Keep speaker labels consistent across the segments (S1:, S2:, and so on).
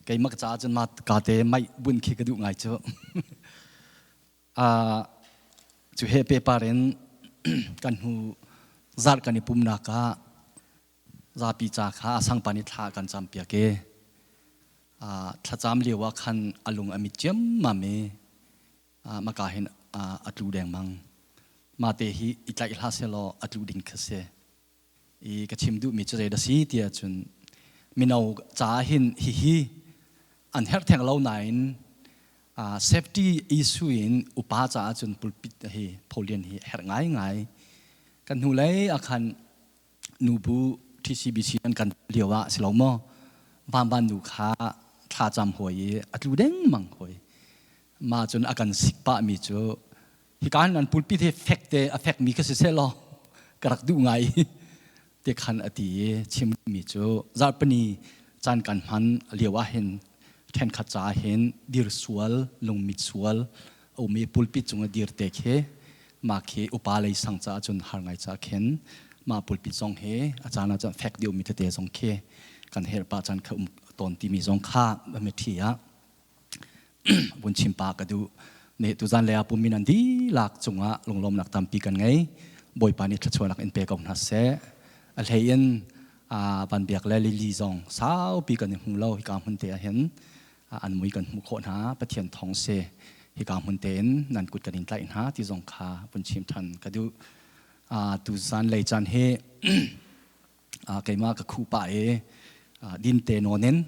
S1: Keimah ka caah cun ma ka te mai bun khi ka duh ngai cu. Cu he pehpar in kan hnu zarh kan i pumnak ah zapi ca kha a sangpan i thla kan campiak i thlacam lio ah khan a lung a mit ciammam i maka hin a tlu dengmang. Mate hi i tlaih hlah sehlaw a tlu ding kha si. I ka chim duhmi cu zei dah si ti ahcun mino caah hin hihi an herh theng lo nain safety issue in upa caah cun pulpit hi pholian hi herh ngaingai. Kan hnulei ah khan nubu TCBC an kan lio ah si lo maw vanvan nu kha thlacam hawi i a tlu dengmang hawi. Mah cun a kan sik pahmi cu hika hin an pulpit hi fek te a fekmi kha si seh law ka rak duh ngai te khan a ti i chimmi cu zarhpini caan kan hman lio ah hin ṭhenkhat caah hin dir sual lungmit sual a um i pulpit cung a dir te khi mah khi upa lei sang caah cun har ngai caah khin mah pulpit zong hi a caan ah cun fek deuhmi tete zong khi kan herh pah caan kha um tawn timi zong kha mithi ah vun chim pa ka duh. Ne tuzan le ah pumin an dihlak cungah lunglawmnak tampi kan ngei. Bawipa nih thluachuahnak in pe ko hna seh. A hlei in van biak le lili zong saupi kan i hmu lo hika hmun te ah hin an mui kan hmuh khawh hna. Pathian thawng si hika hmun te in nan kut kan in tlaih hna ti zong kha vun chim than ka duh. Tuzan lei caan hi keimah ka khuh pah i dinte nawn in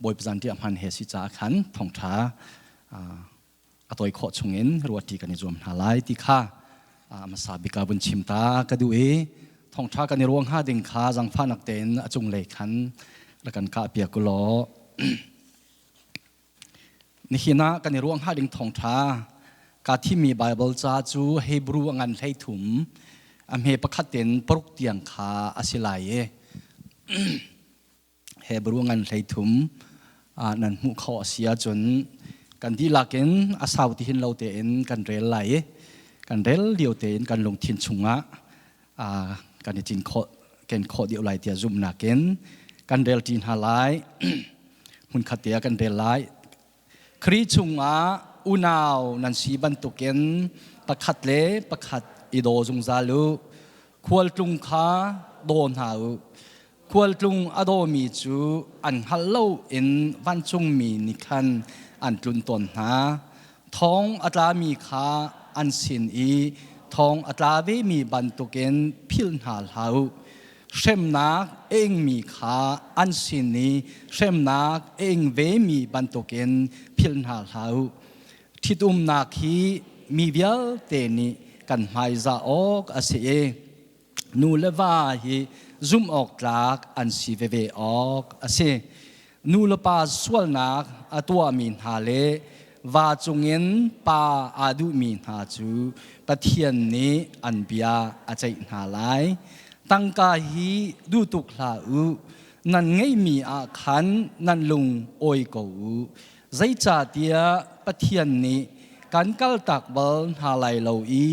S1: Bawipa zanṭi a hman he si caah khan thawngṭha a tawi khawh chungin ruahṭi kan i zuam hna lai ti kha hmasa bik ah vun chim ta ka duh i thawngṭha kan i ruang hnga ding kha zangfahnak tein a cunglei khan rak kan kah piak u law Nihin ah kan i ruah hnga ding thawngṭha kaa thimmi Baibal ca cu Hebrew a ngan 13 a hme pakhat in paruk tiang kha a si lai i Hebrew ngan 13 nan hmuh khawh a si ahcun kan dihlak in a sau ti hin lo tein kan rel lai i kan rel lio tein kan lungthin chungah kan i cin khawh ken khawh deuh lai tiah zumhnak in kan rel ṭi hna lai. Hmunkhat te ah kan rel lai. Khrih chungah unau nan si bantukin pakhat le pakhat i daw zungzal u. Khualtlung kha daw hna u. Khualtlung a dawmi cu an hngalh loin vancungmi nih khan an tlun tawn hna. Thong a tlami kha an sin i thong a tla vemi bantukin philh hna hlah u. Hremnak a ingmi kha an sin i hremnak a ing vemi bantukin philh hna hlah u. Ṭhitumnak hi mi vialte nih kan hmaizah awk a si i nu le va hi zumh awk tlak an si veve awk a si. Nu le pa sualnak a tuahmi hna le va cungin pa aa duhmi hna cu Pathian nih an bia a ceih hna lai. Tangka hi duh tuk hlah u, nan ngeihmi ah khan nan lung awi ko u. Zeicahtiah Pathian nih kan kaltak bal hna lai lo i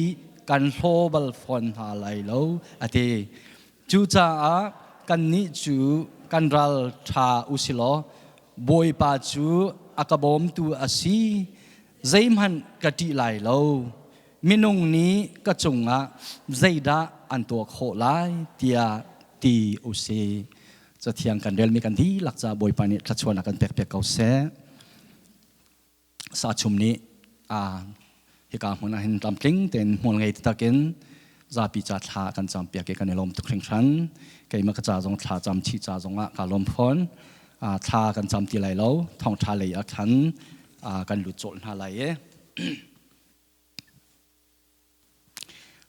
S1: kan hlaw bal fawn hna lai lo, a ti. Cucaah kannih cu kan ral ṭha u si law Bawipa cu a ka bawmtu a si, zeihmanh ka ṭih lai lo. Minung nih ka cungah zeidah an tuah khawh lai tiah ti u si. Cathiang kan relmi kan dihlak caah Bawipa nih thluachuahnak kan pekpiak ko seh. Sachum nih hika hmun ah hin tlamtling tein hmual ngei taktak in zapi ca thla kan campiak i kan i lawm tuk hringhran. Keimah ka ca zong thla cam chih ca zong ah kaa lawm fawn. Thla kan cam ti lai lo. Thawngṭha lei ah khan kan lut cawlh hna lai i.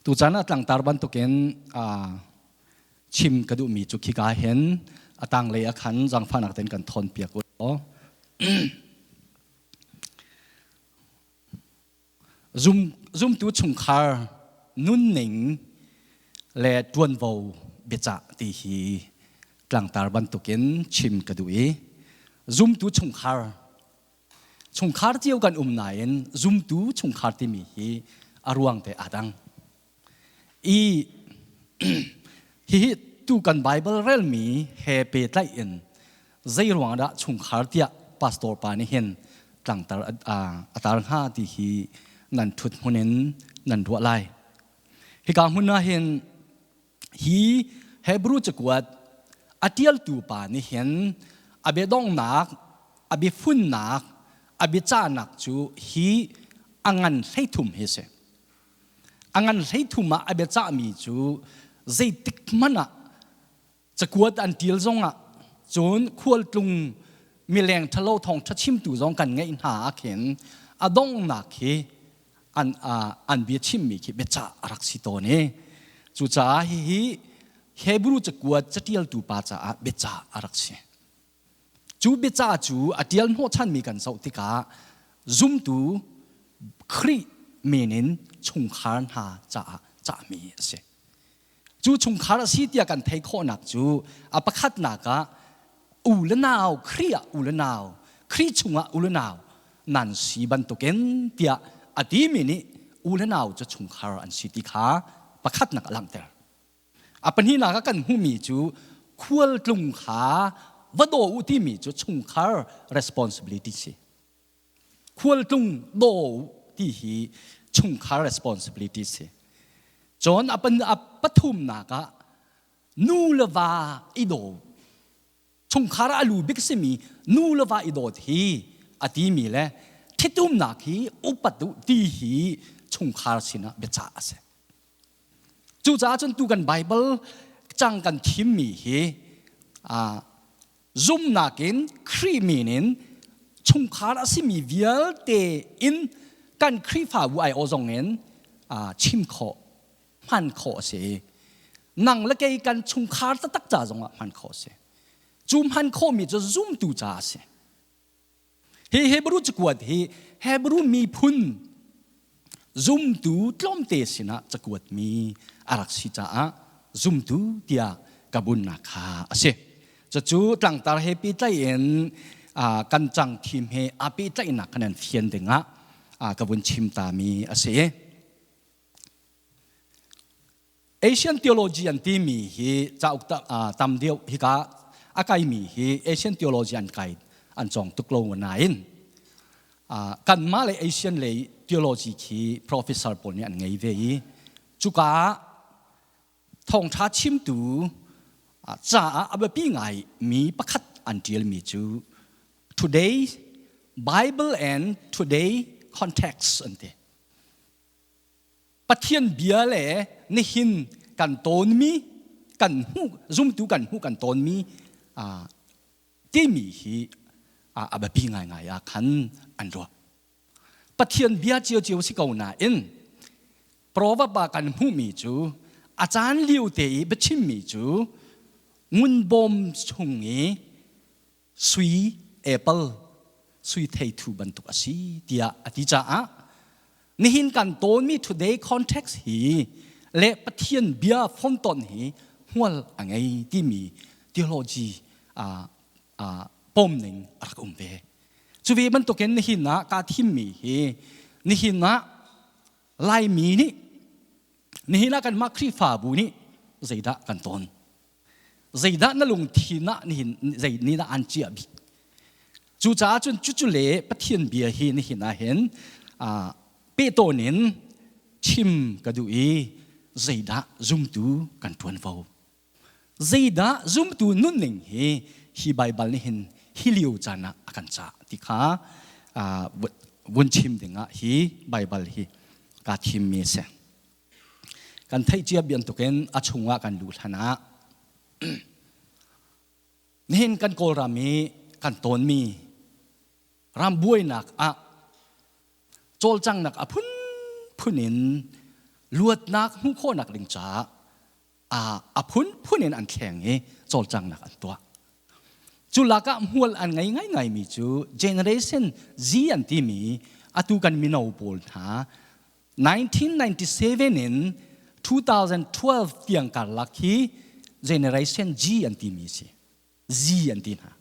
S1: Tuchan ah tlangtar bantukin chim ka duhmi cu khika hin a tanglei ah khan zaangfahnak tein kan thawnpiak u law zum, zumtu chungkhar nunning le ṭuanvo biacah ti hi tlangtar bantukin chim ka duh i zumtu chungkhar Chungkhar cio kan um nain zumtu chungkhar timi hi a ruang te aa dang. I hihi tu kan Bible relmi he pehtlaih in Zei ruang dah chungkhar tiah pastor pa nih hin tlangtar a tar hnga ti hi nan ṭhut hmun in nan ruah lai. Hika hmun ah hin hi Hebrew cakuat a ṭialtu pa nih hin a biadonghnak, a biafunnak, a biacahnak cu hi a ngan 13 hi a si. A ngan 13 ah a biacahmi cu zeitik hmanh ah cakuat an ṭial zongah cun khualtlung mileng ṭhalo thawngṭha chimtu zong kan ngeih hna ah khin a donghnak khi an an bia chimmi khi biacah a rak si tawn i cucaah hihi Hebrew cakuat caṭialtu pa caah biacah a rak si. Cu biacah cu a ṭial hnawhchanmi kan zoh tikah zumtu Khrih min in chungkhar hna caah cahmi a si. Cu chungkhar a si tiah kan theih khawhnak cu a pakhatnak ah u le nau Khrih ah u le nau Khrih chungah u le nau nan si bantukin tiah a timi nih u le nau cu chungkhar an si ti kha pakhatnak a langhter. A pahnihnak ah kan hmuhmi cu khualtlung kha va daw u timi cu chungkhar responsibility si. Khualtlung daw ti hi chungkhar responsibility si. Cun a pathumnak ah nu le va i daw. Chungkhar ah a lu bik simi nu le va i dawt hi a timi le ṭhitumnak hi upat u ti hi chungkhar sinah biacah a si. Cucaah cun tu kan Bible cang kan thimmi hi zumnak in Khrih min in chungkhar a simi vialte in kan Khrihfabu aiawh zong in chim khawh hman khawh a si. Nang le kei kan chungkhar taktak ca zongah hman khawh a si. Cu hman khawhmi cu zumtu ca a si. Hi Hebrew cakuat hi Hebrew miphun zumtu tlawmte sinah cakuatmi a rak si caah zumtu tiah ka bunnak kha a si. Cucu tlangtar he pehtlaih in kan cang thim he aa pehtlaihnak kan an fian dingah ka vun chim tami a si. Asian theology an timi hi cauk tam deuh hika a kaimi hi Asian theology an kai an cawng tuk lo nain kanmah le Asian lei theology khi professor pawl nih an ngei ve i cuka ah thawngṭha chimtu caah a biapi ngai mi pakhat an ṭialmi cu Today Bible and Today Context an ti. Pathian bia le nihin kan tawnmi kan hmuh zumtu kan hmuh kan tawnmi timi hi a biapi ngaingai ah khan an ruah. Pathian bia ciocio si ko nain proverb ah kan hmuhmi cu a caan lio te i biachimmi cu ngun bawm chung i sui apple sui theithu bantuk a si tiah a ti caah nihin kan tawnmi today context hi le Pathian bia fonton hi hmual a ngei timi theology pom ning a rak um ve. Cu ve bantukin nihin ah kaa thimmi hi nihin ah Laimi nih nihin ah kanmah Khrihfabu nih zeidah kan tawn? Zeidah na lungthin ah nihin zei nih dah an ciah bik? Cucaah cun cucu le Pathian bia hi nihin ah hin pehtawn in chim ka duh i zeidah zumtu kan ṭuanvo? Zeidah zumtu nunning hi hi Baibal nih hin hi lio caan ah a kan cah ti kha vun chim dingah hi Baibal hi kaa thimmi a si. Kan theih cia bantukin a chungah kan luh hlan ah nihin kan Kawlram i kan tawnmi ram buainak ah cawlcanghnak a phunphun in luatnak hmuh khawhnak ding caah a phunphun in an thleng i cawlcanghnak an tuah. Cu lakah hmual an ngei ngaingaimi cu Generation Z an timi atu kan mino pawl hna 1997 in 2012 tiang karlak hi Generation G an timi si. Z an ti hna.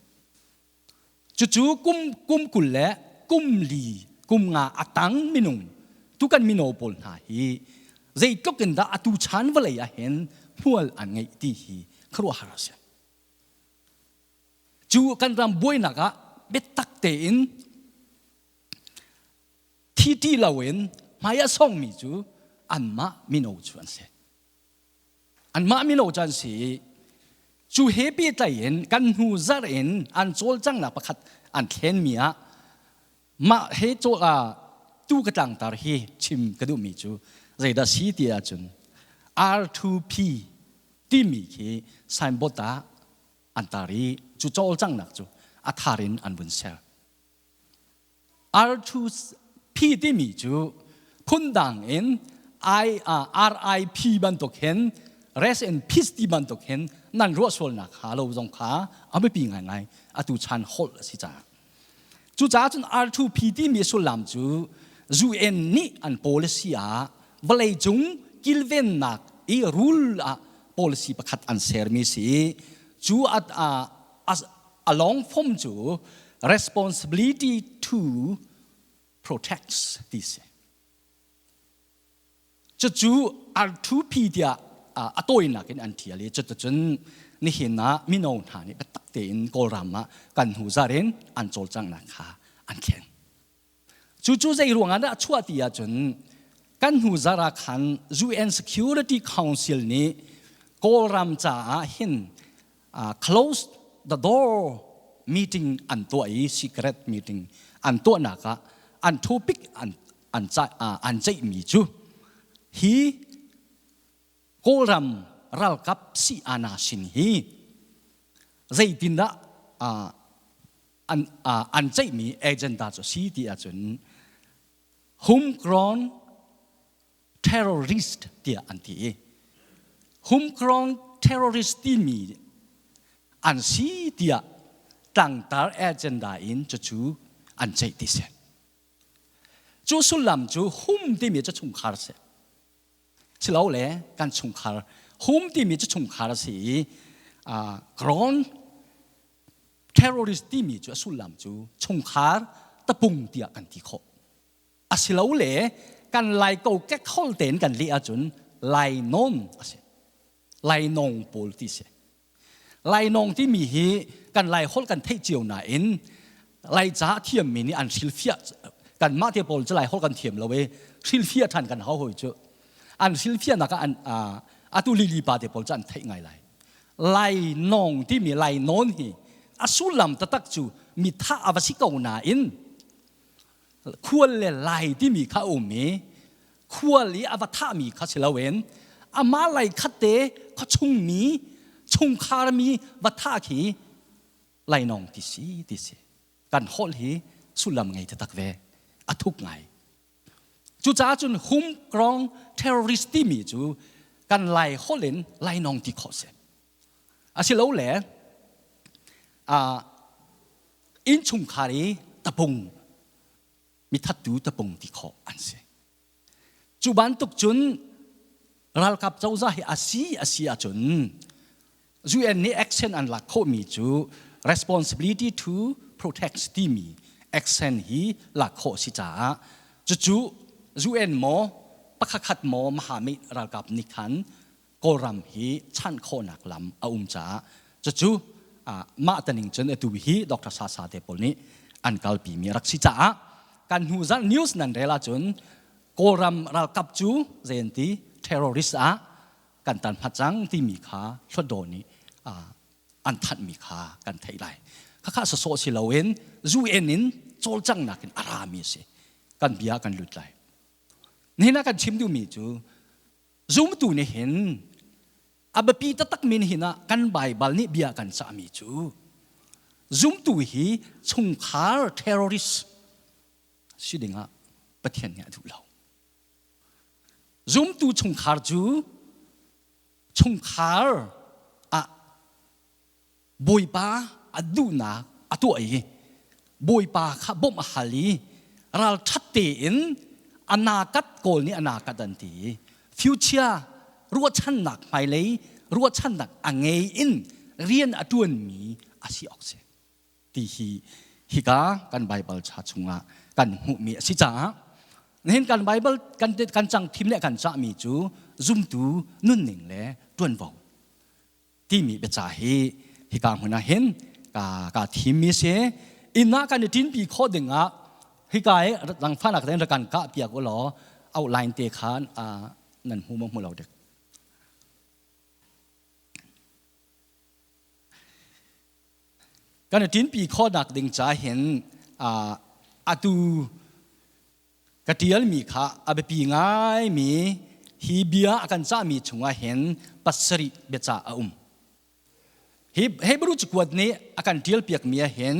S1: Cucu kum kum 20 le kum li kum nga a tang minung tu kan mino pawl hna hi zeitluk in dah atu chan vawlei ah hin hmual an ngeih ti hi khuaruahhar a si. Cu kan ram buainak ah biatak tein thi ṭi loin hmai a songmi cu anmah mino cu an si. Anmah mino cu an si i cu he pehtlai in kan hnu zarh in an cawlcanghnak pakhat an thlenmi ah mah he cawl tu ka tlangtar hi chim ka duhmi cu zeidah si ti ahcun R2P timi khi signboard ah an tar i cu cawlcanghnak cu a thar in an vun ser. R2P timi cu phundang in I, RIP bantuk hin rest in peace ti bantuk hin nan ruah sualnak kha lo zong kha a biapi ngaingai atu chan holh a si caah. Cucaah cun R2P timi sullam cu UN nih an policy ah vawleicung kilvennak i rule ah policy pakhat an sermi si i cu a, a, a long form cu responsibility to protect ti si. Cucu R2P tiah a tawinak in an ṭial i cuticun nihin ah mino hna nih biatak tein Kawlram ah kan hnu zar in an cawlcanghnak kha an thlen. Cucu zei ruangah dah a chuah ti ahcun kan hnu zarh ah khan UN Security Council nih Kawlram caah hin close the door meeting an tuah i secret meeting an tuahnak ah an topic an an an ceihmi cu hi Kawlram ralkap si ana sin hi zeitindah an an ceihmi agenda cu si ti ahcun homegrown terrorist tiah an ti i homegrown terrorist timi an si tiah tlangtar agenda in cucu an ceih ti si. Cu sullam cu hum timi cu chungkhar si. Silole kan chungkhar hum timi cu chungkhar a si i grown terrorist timi cu a sullam cu chungkhar tapung tiah kan ti khawh. Asilole kan lai kokek holh tein kan leh ahcun lainawn a si. Lainawng pawl ti si. Lainawng timi hi kan lai holh kan theih cio nain Laica a thiammi nih an hrilhfiah kanmah te pawl cu lai holh kan thiam lo i hrilhfiah ṭhan kan hau hoi cu. An hrilhfiahnak ah an atu lili pa te pawl cu an theih ngai lai. Lainawng timi lainawn hi a sullam taktak cu mi thah a va si ko nain khual le lai timi kha a um i khual i a va thahmi kha si loin amah lai khat te khuachungmi chungkharmi va thah khi lainawng ti si ti si kan holh hi sullam ngei taktak ve a thuk ngai cucaah cun homegrown terrorist timi cu kan lai holh in lainawng ti khawh si asilole innchungkhar i tapung mithattu tapung ti khawh an si. Cu bantuk cun ralkap cozah hi a si a si ahcun UN nih action an lak khawhmi cu responsibility to protect timi action hi lak khawh si caah cucu UN maw pakhatkhat maw Mahami ralkap nih khan Kawlram hi chanh khawhnak lam a um caah cucu mah taning cun atu hi Dr. Sasa te pawl nih an kalpi mi rak si caah kan hnu zarh news nan rel ahcun Kawlram ralkap cu zei an ti terrorist ah kan tan hmat cang timi kha Hluatdaw nih an thanhmi kha kan theih lai. Khakha sawsawh si loin UN in cawlcanghnak in a rami a si. Kan bia kan lut lai. Nihin ah kan chim duhmi cu Zumtu nih hin a biapi taktak mi nihin ah kan Baibal nih bia kan cahmi cu zumtu hi chungkhar terrorist si dingah Pathian nih a duh lo. Zumtu chungkhar cu chungkhar ah Bawipa a duhnak a tuah i Bawipa kha bawmh a hal i ralṭhat tein a nakat kawl nih a nakat an ti i future ruahchannak hmailei ruahchannak a ngei in rian a ṭuanmi a si awk si ti hi hika kan Baibal cha chungah kan hmuhmi a si caah nihin kan Baibal kan kan cang thim le kan cahmi cu zumtu nunning le ṭuanvo timi biaca hi hika hmun ah hin ka ka thimmi si. Inn ah kan i ṭinpi khawh ding ah hika i langfanak tein rak kan kah piak u law outline te khan nan hmu maw hmu lo dek. Kan i ṭinpi khawhnak ding ca hin atu ka ṭialmi kha a biapi ngaimi hi bia a kan cahmi chungah hin pasarih biacah a um. Hi Hebrew cakuat nih a kan ṭialpiakmi ah hin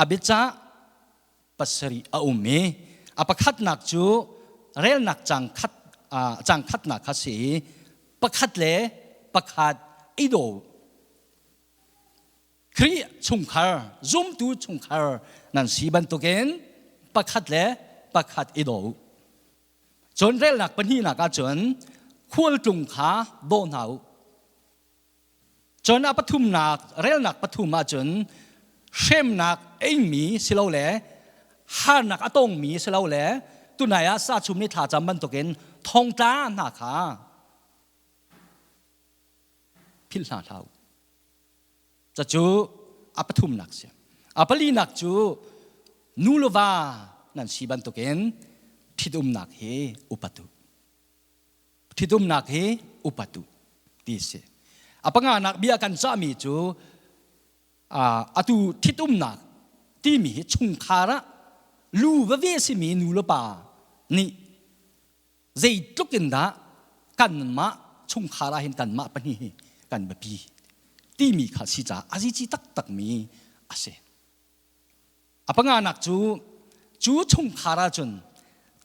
S1: a biacah pasarih a um i a pakhatnak cu relnak cang khat cang khatnak kha si i pakhat le pakhat i daw. Khrih chungkhar, zumtu chungkhar nan si bantukin pakhat le pakhat i daw u. Cun relnak pahnihnak ahcun khualtlung kha daw hna u. Cun a pathumnak, relnak pathum ahcun hremnak ingmi silole harnak a tongmi silole tunai ah sachum nih thlacam bantukin thongtla hna kha philh hna hlah u. Cucu a pathumnak si. A palinak cu nu le va nan si bantukin ṭhitumnak hi upat u. Ṭhitumnak hi upat u ti si. A panganak bia kan cahmi cu atu ṭhitumnak timi hi chungkhar ah lu va ve simi nu le pa nih zeitluk in dah kanmah chungkhar ah hin kanmah pahnih hi kan biapi timi kha si caah a zici taktakmi a si. A panganak cu cu chungkhar ahcun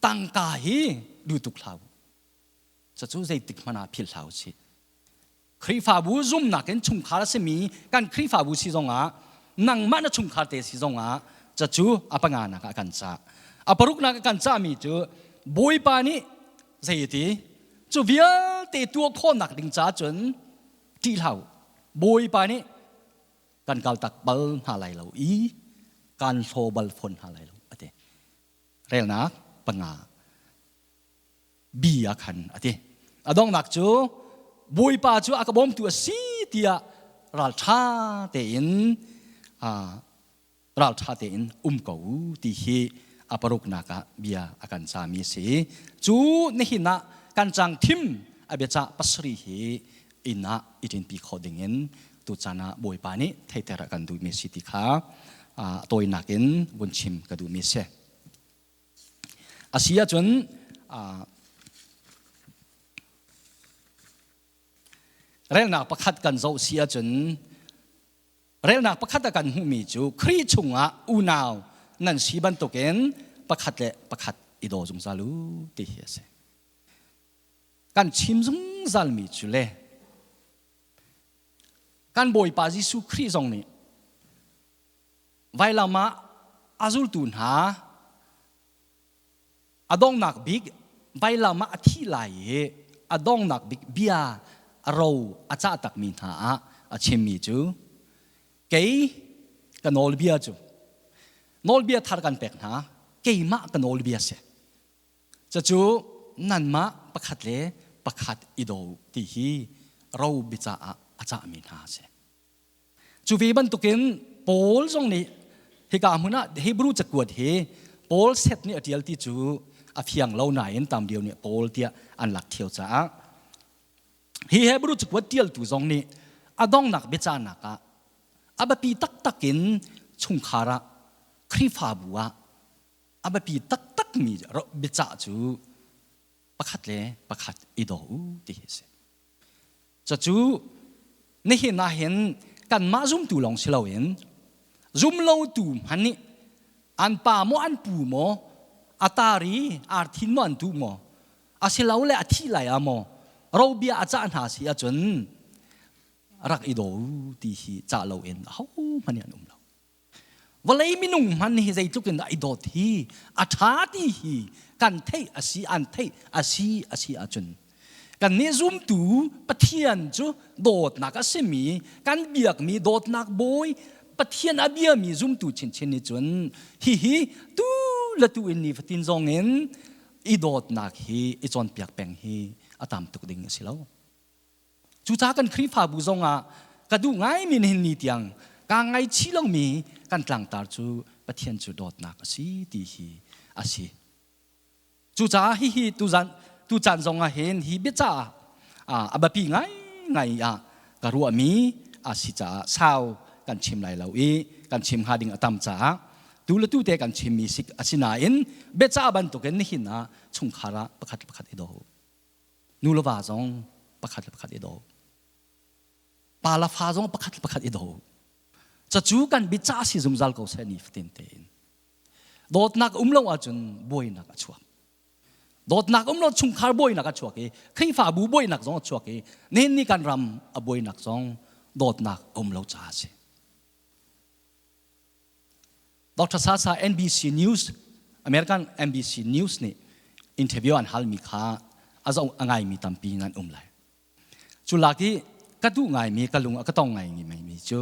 S1: tangka hi duh tuk hlah u. Cucu zeitik hmanh ah philh hlah u sih. Khrihfabu zumnak in chungkhar a simi kan Khrihfabu si zongah nangmah na chungkhar te si zongah cucu a panganak ah kan cah. A paruknak ah kan cahmi cu Bawipa nih zei ti cu vialte tuah khawhnak ding ca cun ṭih hlah u. Bawipa nih kan kaltak bal hna lai lo i kan hlaw bal fawn hna lai lo a ti. Relnak panga B ah khan a ti. A donghnak cu Bawipa cu a ka bawmtu a si tiah ralṭha tein ralṭha tein um ko ti hi a paruknak ah bia a kan cami a si. Cu nihin ah kan cang thim a biacah pasarih hi inn ah i ṭinpi khawh dingin tuchan ah Bawipa nih theiter a kan duhmi a si ti kha tawinak in vun chim ka duhmi a si. A si ahcun relnak pakhat kan zoh si ahcun relnak pakhat a kan hmuhmi cu Khrih chungah unau nan si bantukin pakhat le pakhat i daw zungzal u ti hi a si. Kan chim zungzalmi cu le kan Bawipa Jesuh Khrih zong nih vailam ah a zultu hna a donghnak bik vailam ah a thi lai i a donghnak bik bia a ro a cah takmi hna ah a chimmi cu kei ka nawlbia cu nawlbia thar kan pek hna keimah ka nawlbia si cucu nanmah pakhat le pakhat i daw ti hi ro biaca ah a cahmi hna a si. Cu ve bantukin Paul zong nih hika hmun ah Hebrew cakuat hi Paul set nih a ṭial ti cu a fiang lo nain tam lio nih Paul tiah an lak ṭheo caah hi Hebrew cakuat ṭialtu zong nih a donghnak biacahnak ah a biapi taktak in chungkhar ah Khrihfabu ah a biapi taktakmi biacah cu pakhat le pakhat i daw u ti hi a si. Cucu nihin ah hin kanmah zumtu lawng si loin zumlotu hmanh nih an pa maw an pu maw a tar i arthin maw an duh maw asilole a thih lai ah maw robia a cah hna si ahcun rak i daw u ti hi cah loin ahohmanh nih an um lo. Vawlei minung hman hi zeitluk in dah i dawt hi a ṭha ti hi kan theih a si an theih a si a si ahcun kannih zumtu Pathian cu dawtnak a simi kan biakmi dawtnak bawi Pathian a biami zumtu chinchin nih cun hihi tu le tu in nifatin zong in i dawtnak hi i cawnpiak peng hi a tam tuk ding a si lo. Cucaah kan Khrihfabu zongah ka duh ngaimi nihin ni tiang Kaa ngaichih lomi kan tlangtar cu Pathian cu dawtnak a si ti hi a si. Cucaah hihi tuzan tucaan zong ah hin hi biaca ah a biapi ngaingai ah ka ruahmi a si caah sau kan chim lai lo i kan chim hnga ding a tam caah tu le tu te kan chimmi a si nain biacah bantukin nihin ah chungkhar ah pakhat le pakhat i daw. Nu le va zong pakhat le pakhat i daw. Pa le fa zong pakhat le pakhat i daw. Cacu kan biacah si zungzal ko seh ni fatin tein. Dawtnak um lo ahcun buainak a chuak. Dawtnak um lo chungkhar buainak a chuak i Khrihfabu buainak zong a chuak i nihin ni kan ram a buainak zong dawtnak a um lo caah a si. Dr. Sasa NBC News American NBC News nih interview an halmi kha a zoh a ngaimi tampi nan um lai. Cu lak i ka duh ngaimi ka lung a ka tong ngaimi cu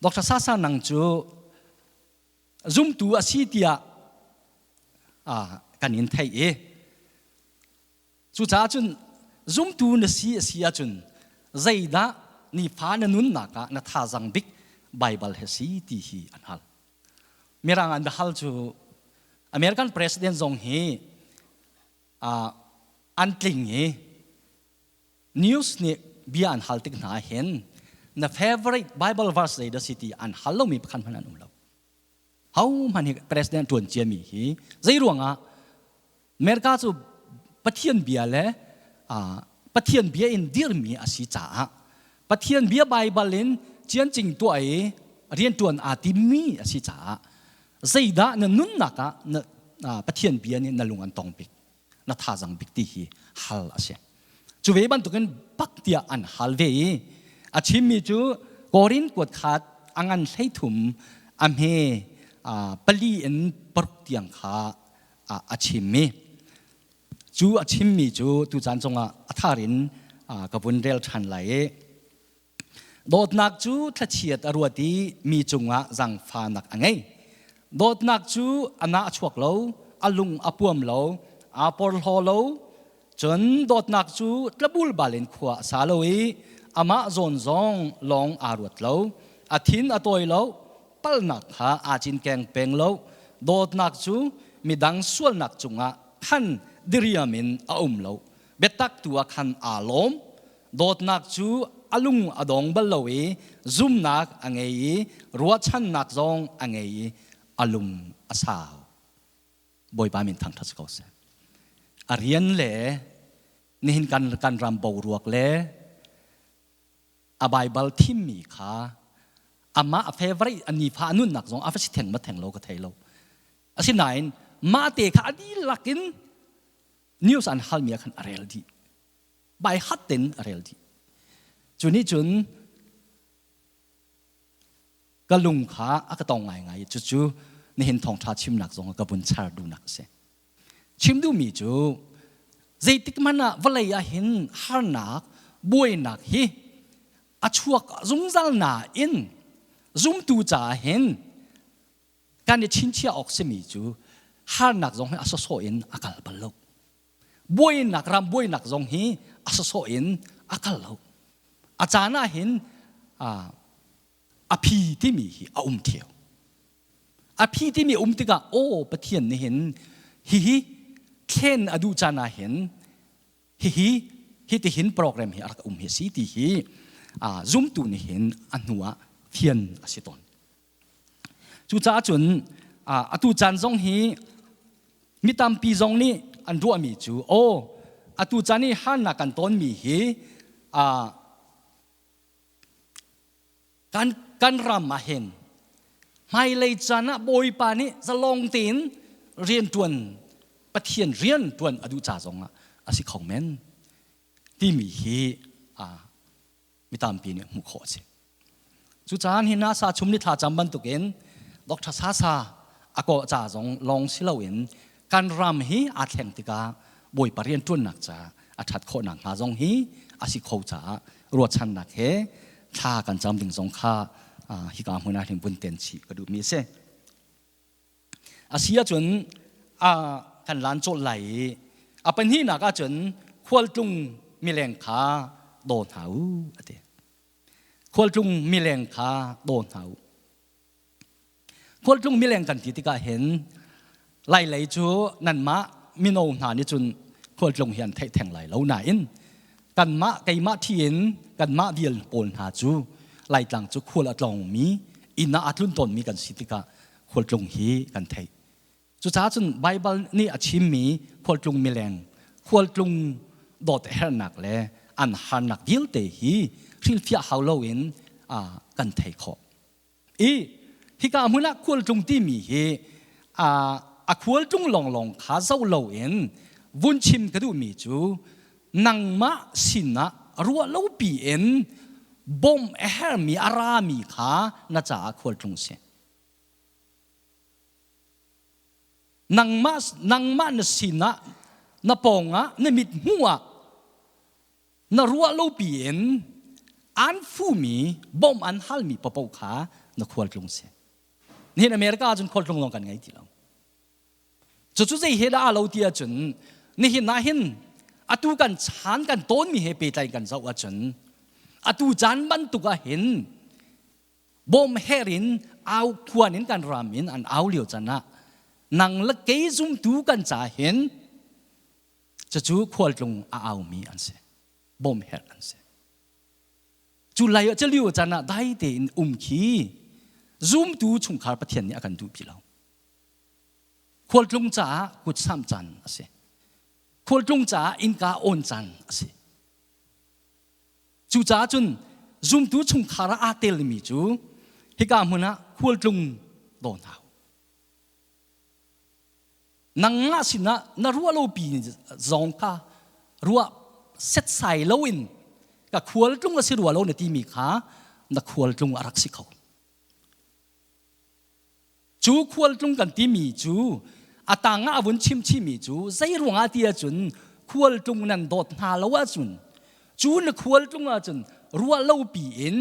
S1: Dr. Sasa nang cu zumtu a si tiah kan in theih i cucaah cun zumtu na si a si ahcun zeidah nifa na nunnak ah na thazang bik Baibal he si ti hi an hal. Mirang an hal cu American president zong hi an tling i News nih bia an hal tik hna hin na favorite Bible verse zei dah si ti an hal lomi pakhat hmanh an um lo. Ho hmanh hi president tuan ciami hi zei ruangah America cu Pathian bia le Pathian bia in dirmi a si caah Pathian bia Bible in ciancing tuah i riantuan aa timmi a si caah zeidah na nunnak ah na Pathian bia nih na lung an tong bik na thazang bik ti hi hal a si. Cu ve bantukin bak tiah an hal ve i a chimmi cu Korin kuat khat a ngan 13 a hme pali in paruk tiang kha a chimmi. Cu a chimmi cu tucaan cungah a thar in ka vun rel ṭhan lai i Dawtnak cu thlachiat a ruat i mi cungah zaangfahnak a ngei. Dawtnak cu a nah a chuak lo, a lung a puam lo, aa porhlaw lo. Cun dawtnak cu tlabulbal in khua a sa lo i amah zawn zong lawng aa ruat lo. A thin a tawi lo, palhnak kha aa cinkeng peng lo. Dawtnak cu midang sualnak cungah khan diriam in a um lo. Biatak tu ah khan aa lawm. Dawtnak cu a lung a dong bal lo i zumnak a ngei i ruahchannak zong a ngei i a lung a sau. Bawipa min thangṭhat si ko seh. A rian le nihin kan, kan ram boruak le a Baibal thimmi kha amah a favorite a nifa a nunnak zong a va si theng ma theng lo ka thei lo. Asinain mah te kha a dihlak in news an halmi ah khan a rel dih. Bai hat ten a rel dih. Cu nih cun ka lung kha a ka tong ngaingai i cucu nihin thawngṭha chimnak zong ka vun char duhnak a si. Chim duhmi cu zeitik hmanh ah vawlei ah hin harnak, buainak hi a chuak zungzal nain zumtu caah hin kan i chinchiah awk simi cu harnak zong hi a sawsawh in a kal bal lo. Buainak ram buainak zong hi a sawsawh in a kal lo. A caan ah hin a phi timi hi a um theo. A phi timi um tikah aw Pathian nih hin hihi thlen a duh caan ah hin hihi hitihin program hi a rak um hi a si ti hi zumtu nih hin a hnu ah fian a si tawn. Cucaah cun atu caan zong hi mi tampi zong nih an ruahmi cu aw atu caan i harnak kan tonmi hi kan kan ram ah hin hmailei caan ah Bawipa nih zalong tein rianṭuan Pathian rian ṭuan a duh ca zong ah a si kho men timi hi mi tampi nih hmuh khawh a si. Cucaah hi NASA chum ni thla cam bantukin Dr. Sasa a kawh ca zong lawng si loin kan ram hi aa thleng tikah Bawipa rianṭuannak ca a ṭhat khawh nakhnga zong hi a si kho caah ruahchannak he thla kan cam ding zong kha hika hmun ah hin vun ten chih ka duhmi a si. A si ahcun kan lan cawlh lai i a pahnihnak ahcun khualtlung mileng kha daw hna u a ti. Khualtlung mileng kha daw hna u. Khualtlung mileng kan ti tikah hin Lailei cu nanmah mino hna nih cun khualtlung hi an theih theng lai lo nain kanmah keimah thi in kanmah vial pawl hna cu Laitlang cu khual a tlawngmi inn ah a tlun tawnmi kan si tikah khualtlung hi kan theih. Cucaah cun Baibal nih a chimmi khualtlung mileng, khualtlung dawt hernak le an harnak vialte hi hrilhfiah hau loin kan thei khawh. I hika hmun ah khualtlung timi hi a khualtlung lawnglawng kha zoh loin vun chim ka duhmi cu nangmah sinah ruah lopi in bawmh a hermi a rami kha na caah khualtlung si. Nangmah, nangmah na sinah, na pawngah, na mit hmuh ah na ruah lo piin an fumi bawmh an halmi papoh kha na khualtlung si. Nihin America ahcun khualtlung lawng kan ngei ti lo. Cucu zei he dah aa lo ti ahcun nihin ah hin atu kan chan kan tawnmi he pehtlai kan zoh ahcun atu caan bantuk ah hin bawm her in au khuan in kan ram in an au lio can ah nang le kei zumtu kan ca hin cucu khualtlung a aumi an si bawm her an si cu lai ah culio can ah dai tein um khi zumtu chungkhar Pathian nih a kan duh pi lo khualtlung caah kut samh caan a si khualtlung caah innka on caan a si Cucaah cun zumtu chungkhar ah aa telmi cu hika hmun ah khualtlung daw hna u. Nangmah sinah na ruah lopi zong kha ruah setsai loin ka khualtlung a si rua lo na timi kha na khualtlung a rak si kho. Cu khualtlung kan timi cu a tang ah a vun chim chihmi cu zei ruangah ti ahcun khualtlung nan dawt hna lo ahcun cu na khualtlung ahcun ruah lopi in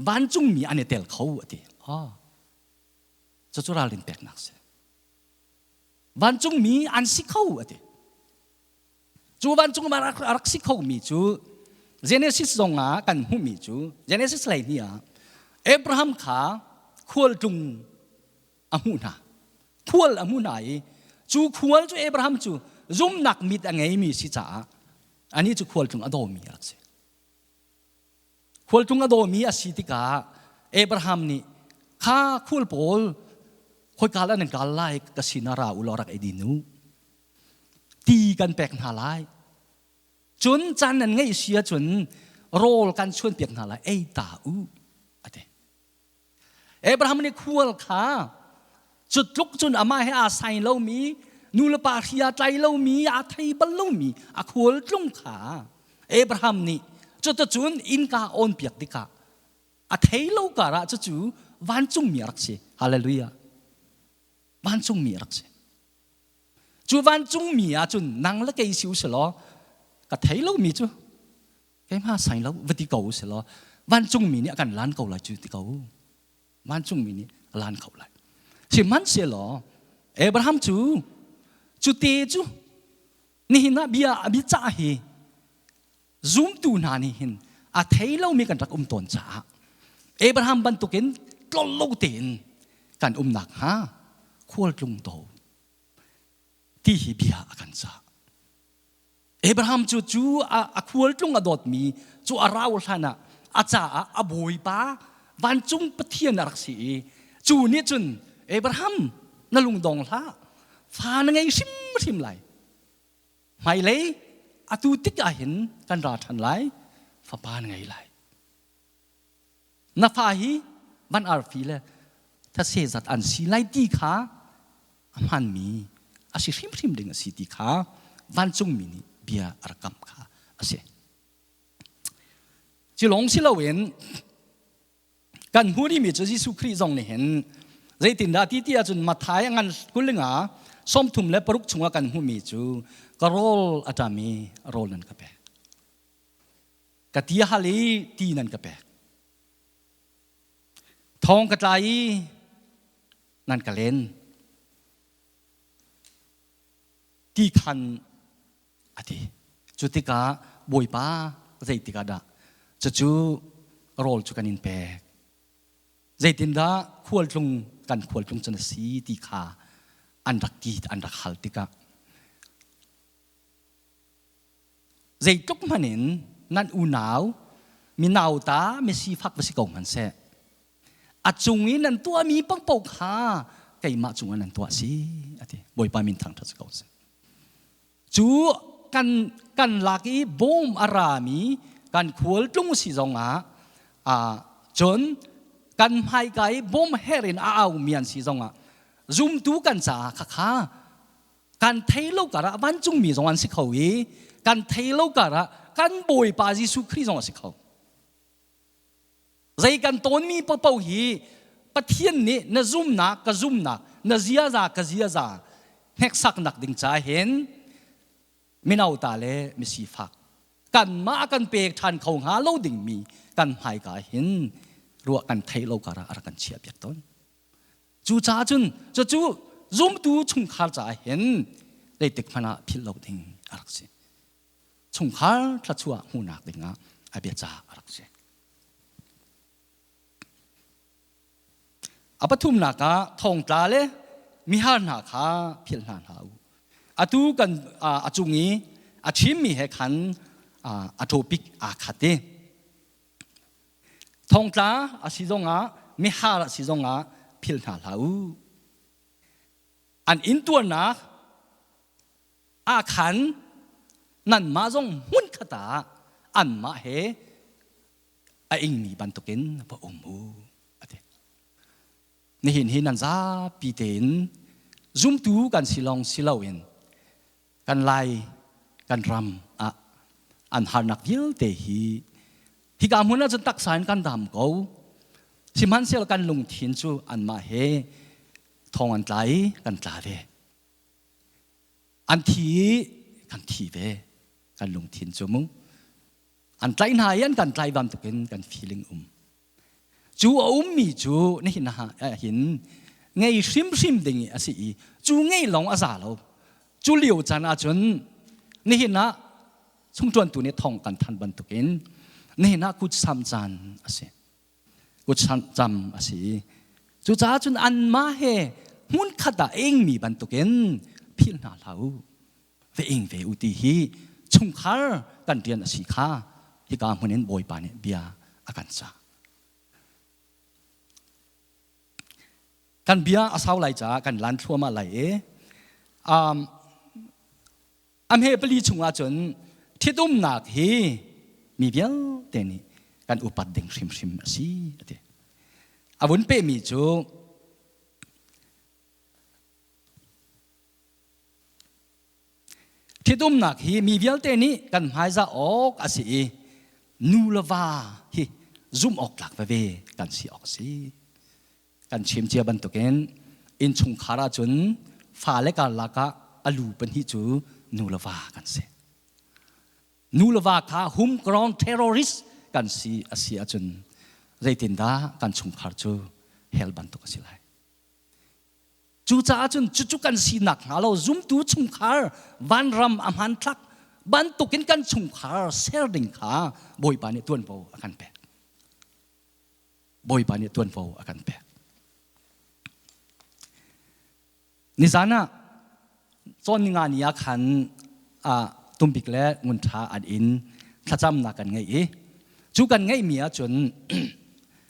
S1: vancungmi an i tel kho a ti. Ah, cucu ralrin peknak si. Vancungmi an si kho a ti. Cu vancung a rak si khomi cu Genesis zong ah kan hmuhmi cu Genesis 12 ah Abraham kha khualtlung a hmuh hna. Khual a hmuh hna i cu khual cu Abraham cu zumnak mit a ngeimi si caah anih cu khualtlung a dawmi a rak si. Khualtlung a dawmi a si tikah Abraham nih kha khual pawl khoika lah nan kal lai ka sinah ra u law rak ei din u. Ti kan pek hna lai. Cun caan nan ngeih si ahcun rawl kan chuanpiak hna lai ei ta u a ti. Abraham nih khual kha cu tluk cun amah he aa sai lomi nu le pa hri aa tlai lomi aa thei bal lomi a khual tlung kha Abraham nih cuticun innka on piak tikah a thei lo karah cucu vancungmi a rak si. Hallelujah. Vancungmi a rak si. Cu vancungmi ah cun nang le kei si u si law ka thei lomi cu keimah sai lo va ti ko u si law vancungmi nih a kan lan ko lai cu ti ko vancungmi nih a lan kho lai sihmanhsehlaw Abraham cu cu te cu nihin ah bia a bia cah hi zumtu hna nih hin a thei lomi kan rak um tawn caah Abraham bantukin tlol lo tein kan um nakhnga khualtlung to ti hi bia a kan cah. Abraham cu cu a khualtlung a dawtmi cu a rau hlan ah a caah a bawipa vancung Pathian a rak si i cu nih cun Abraham na lungdong hlah fa na ngei hrimhrim lai hmailei atu tik ah hin kan ra ṭhan lai fapa na ngei lai na fa hi van arfi le thase zat an si lai ti kha a hmaanmi a si hrimhrim ding a si ti kha vancungmi nih bia a rak kamh kha a si. Cu lawng si loin kan hmuh rihmi cu Jesuh Khrih zong nih hin zeitindah ti ti ahcun Matthai a ngan 25 36 chungah kan hmuhmi cu ka rawl a ṭam i rawl nan ka pek. Ka ti a hal i ti nan ka pek. Thong ka tla i nan ka len. Ti khan a ti. Cu tikah Bawipa zeitikah dah cucu rawl cu kan in pek? Zeitindah khualtlung kan khualtlung cu na si ti kha an rak ti an rak hal tikah zeitluk hmanh in nan unau mi nauta mi sifak va si ko hmanhseh a cung i nan tuahmi paohpaoh kha keimah cungah nan tuah si a ti. Bawipa min thangṭhat si ko seh. Cu kan kan lak i bawm a rami kan khualtlung si zongah cun kan hmaika i bawm her in a aumi an si zongah zumtu kan caah khakha kan thei lo karah vancungmi zong an si kho i kan thei lo karah kan Bawipa Jesuh Khrih zong a si kho. Zei kan tawnmi paohpaoh hi Pathian nih na zumnak ka zumnak, na ziaza ka ziaza hneksaknak ding ca hin mino ta le misifak kanmah kan pek ṭhan kho hnga lo dingmi kan hmaika hin ruah kan theih lo karah a rak kan chiah piak tawn. Cucaah cun cucu zumtu chungkhar caah hin zeitik hmanh ah philh lo ding a rak si. Chungkhar thluachuah hmuhnak dingah a biaca a rak si. A pathumnak ah thongtla le mihar hna kha philh hna hlah u. Atu kan a cung i a chimmi he khan a topic aa khat i thongtla a si zongah mihar a si zongah philh hna hlah u. An intuarnak ah khan nanmah zong hmunkhat ah anmah he a ingmi bantukin va um u a ti. Nihin hi nan zapi tein zumtu kan si lawng si loin kan lai kan ram ah an harnak vialte hi hika hmun ah cun taksa in kan dam ko. Sihmanhsehlaw kan lungthin cu anmah he thong an tla i kan tla ve. An thi i kan thi ve. Kan lungthin cu mu. An tlaih hna i an kan tlai bantukin kan feeling um. Cu a ummi cu nihin ah hin ngei hrimhrim ding a si i cu ngei lawng a za lo. Cu lio caan ahcun nihin ah chungṭuantu nih thawng kan thanh bantukin nihin ah kutsam caan a si. Kutsam cam a si. Cucaah cun anmah he hmunkhat ah ingmi bantukin philh hna hlah u. Ve ing ve u ti hi chungkhar kan rian a si kha hika hmun in Bawipa nih bia a kan cah. Kan bia a sau lai caah kan lan thluahmah lai i a hme pali chungah cun ṭhitumnak hi mi vialte nih kan upat ding hrimhrim a si a ti. A vun pehmi cu Ṭhitumnak hi mi vialte nih kan hmaizah awk a si i nu le va hi zumh awk tlak veve kan si awk a si. Kan chim cia bantukin innchungkhar ahcun fale karlak ah a lu pahnih cu nu le va kan si. Nu le va kha homegrown terrorist kan si a si ahcun zeitindah kan chungkhar cu hell bantuk a si lai. Cucaah cun cucu kan sinak hnga lo zumtu chungkhar vanram a hmanthlak bantukin kan chungkhar ser ding kha Bawipa nih tuanvo a kan pek. Bawipa nih tuanvo a kan pek. Nizan ah cawn ninga ni ah khan Tumbik le Ngun Ṭha an inn thlacamnak kan ngei i cu kan ngeihmi ahcun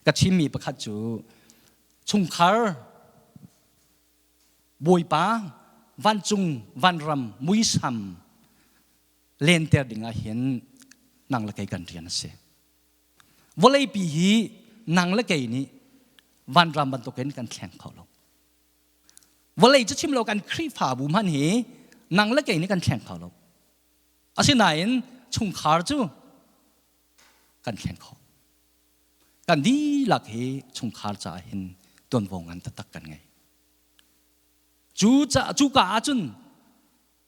S1: ka chimmi pakhat cu chungkhar Bawipa vancung vanram muisam lenter ding ah hin nang le kei kan rian a si. Vawleipi hi nang le kei nih vanram bantukin kan thleng kho lo. Vawlei cu chim lo kan Khrihfabu hmanh hi nang le kei nih kan thleng kho lo. Asinain chungkhar cu kan thleng kho. Kan dihlak hi chungkhar caah hin tuanvo ngan taktak kan ngei. Cu cuka ahcun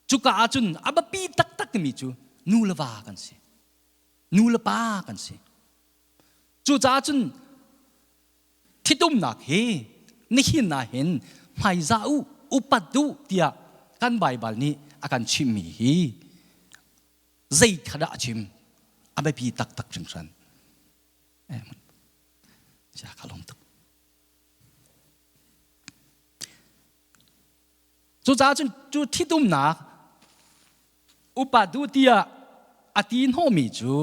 S1: cuka ahcun a biapi taktak mi cu nu le va kan si. Nu le pa kan si. Cucaah cun Ṭhitumnak hi nihin ah hin hmaizah u, upat u tiah kan Baibal nih a kan chimhmi hi zei kha dah a chim? A biapi taktak hringhran. Sia ka lawm tuk. Cucaah cun cu ṭhitumnak upa duh tiah a ti hnawhmi cu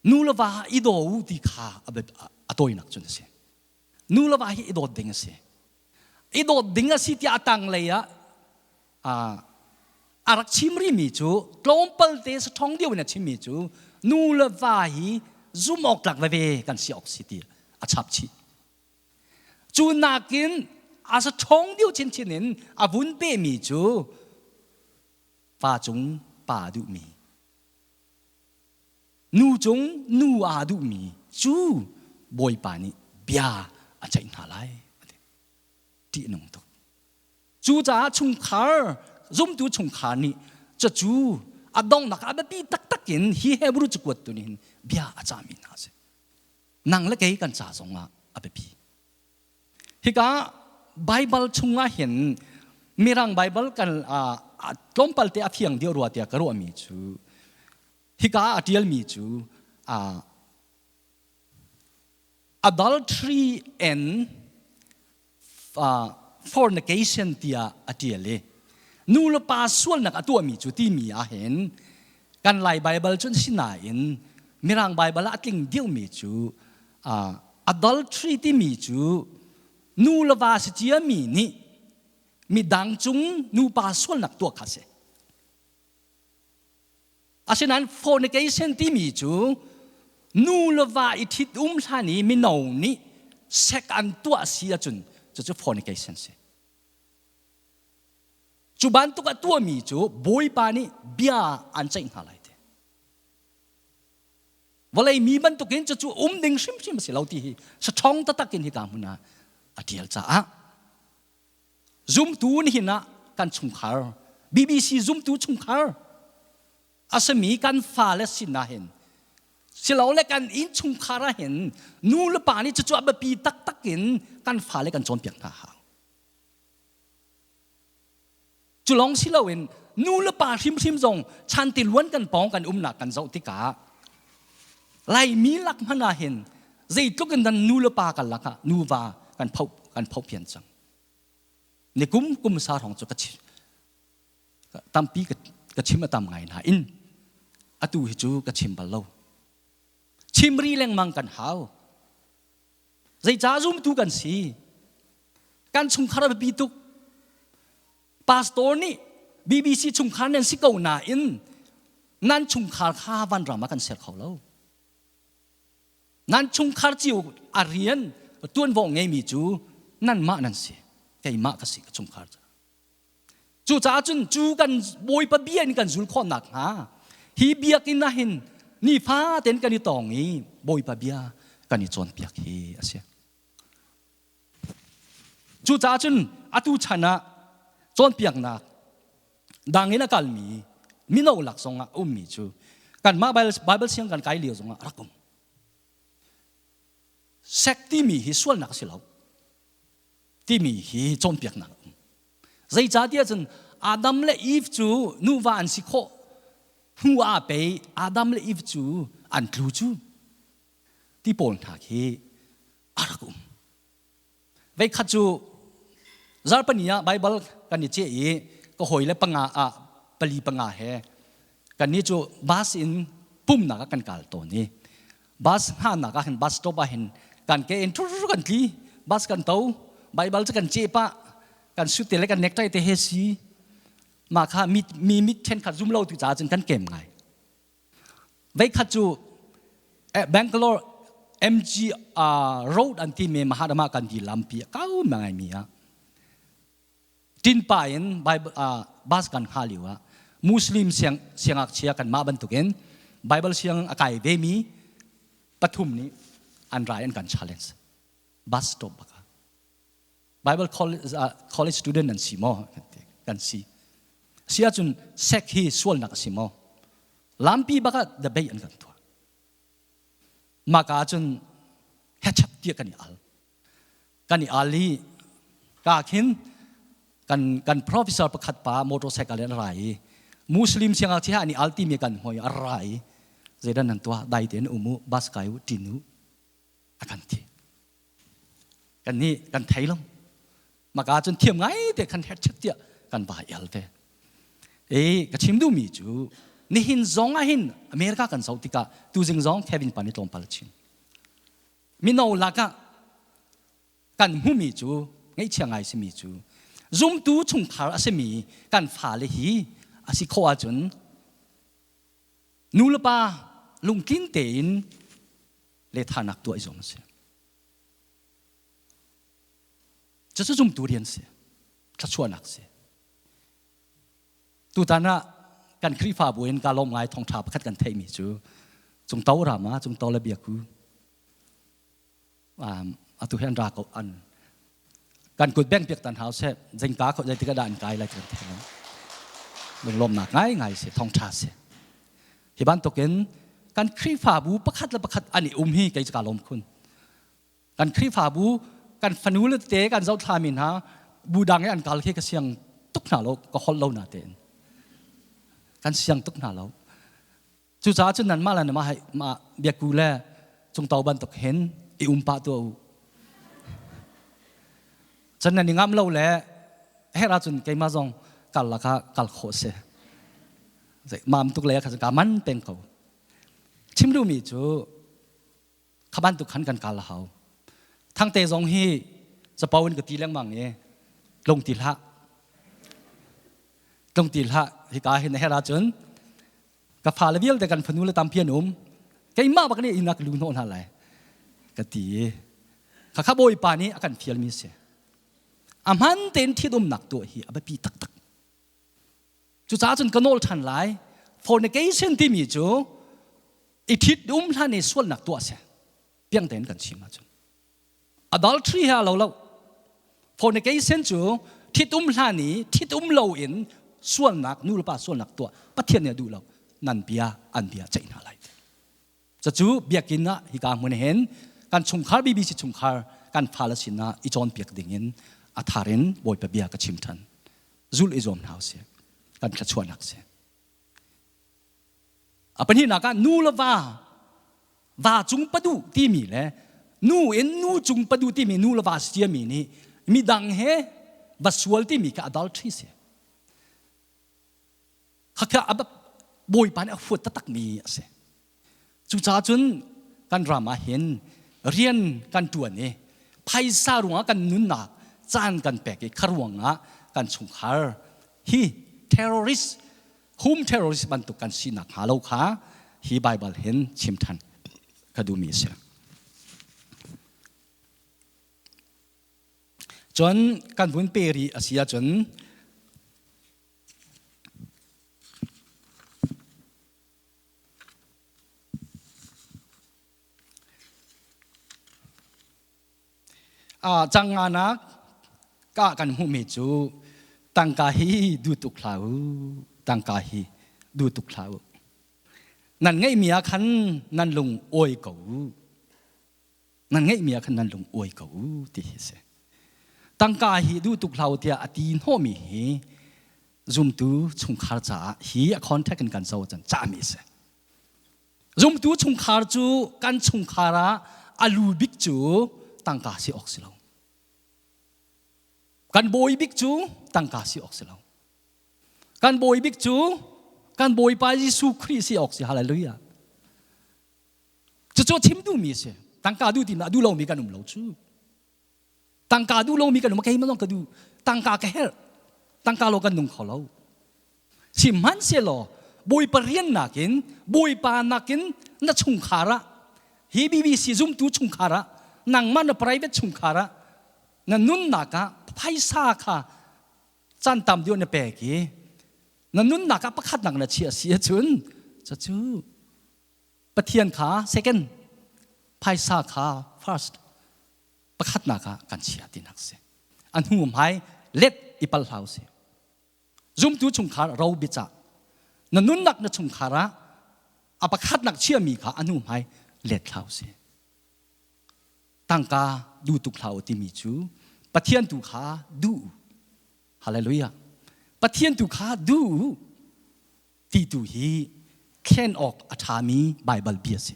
S1: nu le va i daw u ti kha a tawinak cun a si. Nu le va hi i dawt ding a si. I dawt ding a si tiah a tanglei ah a rak chim rihmi cu tlawmpal te saṭhawng deuh in a chimmi cu nu le va hi zumh awk tlak veve kan si awk si ti a chap chih. Cu nakin a saṭhawng deuh chinchin in a vun pehmi cu pa cung pa duhmi nu cung nu aa duhmi cu Bawipa nih bia a ceih hna lai. Ṭihnung tuk. Cucaah chungkhar, zumtu chungkhar nih cucu a donghnak ah a biapi taktak in hi Hebrew cakuat tu nih hin bia a cahmi hna a si. Nang le kei kan ca zongah a biapi. Hika Baibal chungah hin Mirang Baibal kan tlawmpal te a fiang deuh rua tiah ka ruahmi cu hika a ṭialmi cu adultery and fornication tiah a ṭial i nu le pa sualnak a tuahmi cu timi ahhin kan Lai Baibal cun sinain Mirang Baibal ah a tling deuhmi cu adultery timi cu nu le va si ciami nih midang cung nupa sualnak tuah kha a si. Asinain fornication timi cu nu le va i ṭhit um hlan i mino nih sek an tuah si ahcun cucu fornication si. Cu bantuk a tuahmi cu Bawipa nih bia an ceih hna lai ti. Vawlei mi bantukin cucu um ding hrimhrim a si lo ti hi saṭhawng taktak in hika hmun ah a ṭial caah Zumtu nihin ah kan chungkhar BBC zumtu chungkhar a simi kan fale sin ah hin silole kan innchungkhar ah hin nu le pa nih cucu a biapi taktak in kan fale kan cawnpiak hna hau. Cu lawng si loin nu le pa hrimhrim zong chanti luan kan pawng kan umnak kan zoh tikah Laimi lak hmanh ah hin zeitluk in dan nu le pa kan lakah nuva kan pho kan pho phian cang. Ni kum kum sa hrawng cu ka chim tampi ka chim a tam ngai nain atu hi cu ka chim bal lo. Chim ri lengmang kan hau. Zeicah zumtu kan si? Kan chungkhar a biapi tuk. Pastor nih BBC chungkhar nan si ko nain nan chungkhar kha vanram ah kan ser kho lo. Nan chungkhar cio a rian tuanvo ngeimi cu nanmah nan si. Keimah ka si ka chungkhar cu. Cucaah cun cu kan Bawipa bia in kan zul khawh nakhnga hi biakinn ah hin nifa tein kan i tong i Bawipa bia kan i cawnpiak hi a si. Cucaah cun atu chan ah cawnpiaknak dang in a kalmi mino lak zongah a ummi cu kanmah Bible siang kan kai lio zongah rak um. Sek timi hi sualnak a si lo timi hi cawnpiaknak a um. Zeicahtiah cun Adam le Eve cu nuva an si khawh hnu ah pei Adam le Eve cu an tlu cu ti pawl hna khi a rak um. Veikhat cu zarpani ah Baibal kan i ceh i ka hawile panga ah pali panga he kannih cu bus in pumnak ah kan kal tawn i bus hngahnak ah hin bus stop ah hin kan ke in thur kan tli bus kan to Baibal cu kan ceh pah kan suit te le kan necktie te he si mah kha mi mi mit thenkhat zum lo tu caah cun kan kem ngai Veikhat cu Bangalore MG Road an timi Mahatma Gandhi lampi a kau ngaimi ah Tinpa in Bible bus kan hngah lio ah Muslim siang siangngakchia kanmah bantukin Bible siang a kai vemi pathum nih an rai an kan challenge bus stop bak ah Bible college, college student nan si maw kan si si ahcun sek hi sualnak a si maw lampi bak ah debate an kan tuah maka ahcun hechat tiah kan i al kan i al i ka khin kan kan professor pakhat pa motorcycle in a ra i Muslim siangngakchia an i al timi kan hoi a ra i zeidan nan tuah dai tein um u bus kai u tin u. A kan ti. Kan nih kan thei lo. Maka cun thiam ngai te khan herchet tiah kan va el ve. E ka chim duhmi cu nihin zong ah hin America kan zoh tikah tuzing zong Kevin pa nih tlawmpal a chim. Mino lakah kan hmumi cu ngaihchia ngai simi cu zumtu chungkhar a simi kan fale hi a si khawh ahcun nu le pa lungtlin tein lethanak tuah i zuam a si. Cucu zumtu rian si, thluachuahnak si. Tutan ah kan Khrihfabu in ka lawm ngai thawngṭha pakhat kan theihmi cu Cungto ram ah Cungto le Biaku atu hi an ra ko an kan kut beng piak tan hau seh zingka kho zeitik dah an kai lai kan thei lo lunglawmnak ngai ngai si thawngṭha si hi bantukin kan Khrihfabu pakhat le pakhat an i um hi kei cu ka lawm khun kan Khrihfabu kan fanu le tete kan zohthlami hna bu dang i an kal khi ka siang tuk hna lo ka holh lo na tein kan siang tuk hna lo Cucaah cun nanmah le nanmah mah biaku le cungto bantuk hin i um pah tuah u. Cun nan i ngamh lo le herh ahcun keimah zong kal lakah kal khawh si. Mam tuk le kha ka man peng ko. Chim duhmi cu kha bantuk khan kan kal a hau. Thangte zong hi capo in ka ti lengmang i tlung ti hlah. Tlung ti hlah hika hin a herh ahcun ka fale vialte kan fanu le tampi an um keimah bak nih inn ah ka lu hnawh hna lai ka ti i khakha bawipa nih a kan fialmi si a hman tein ṭhitumnak tuah hi a biapi taktak cucaah cun ka nawl ṭhan lai fornication timi cu i ṭhit um hlan i sualnak tuah si piang tein kan chim ahcun Adultery he a lo lo. Fornication cu ṭhitum hlan i ṭhitum loin sualnak nu le pa sualnak tuah Pathian nih a duh lo. Nan bia an bia ceih hna lai. Cucu biakinn ah hika hmun hin kan chungkhar BBC chungkhar kan fale sinah i cawnpiak dingin a thar in Bawipa bia ka chim ṭhan. Zulh i zuam hna usih. Kan thluachuahnak si. A pahnihnak ah nu le va va cung paduh timi le nu in nu cung paduh timi nu le va siami nih midang he va sual timi kha adultery si. Khakha bawipa nih a huat taktakmi a si. Cucaah cun kan ram ah hin rian kan ṭuan i phaisa ruangah kan nunnak caan kan pek i kha ruangah kan chungkhar hi terrorist home terrorist bantuk kan sinak hnga lo kha hi Bible hin chim ṭhan ka duhmi a si. Cun kan vun pe rih a si ahcun Cangnganak ka kan hmuhmi cu tangka hi duh tuk hlah u, tangka hi duh tuk hlah u. Nan ngeihmi ah khan nan lung awi ko u. Nan ngeihmi ah khan nan lung awi ko u ti hi a si. Tangka hi duh tuk hlah u tiah a ti hnawhmi hi zumtu chungkhar caah hi a contact in kan zoh ahcun cahmi a si. Zumtu chungkhar cu kan chungkhar ah a lu bik cu tangka si awk si lo. Kan bawi bik cu tangka si awk si lo. Kan bawi bik cu kan Bawipa Jesuh Khrih si awk si. Hallelujah. Cucu chim duhmi a si. Tangka duh ti duh lomi kan um lo cu. Tangka duh lomi kan um keimah zong ka duh. Tangka ka herh. Tangka lo kan nung kho lo. Sihmanhsehlaw Bawipa rian nakin Bawipa nakin na chungkhar ah hi BBC zumtu chungkhar ah nangmah na private chungkhar ah na nunnak ah phaisa kha caan tam deuh na pek i na nunnak ah pakhatnak na chiah si ahcun cucu Pathian kha second phaisa kha first pakhatnak ah kan chia tinak si a hnu hmai let i pal hlau si zumtu chungkhar ro biacah na nunnak na chungkhar ah a pakhatnak chiami kha a hnu hmai let hlau si tangka duh tuk hlau timi cu Pathian tu kha duh hallelujah Pathian tu kha duh ti tu hi thlen awk a ṭhami Baibal bia si.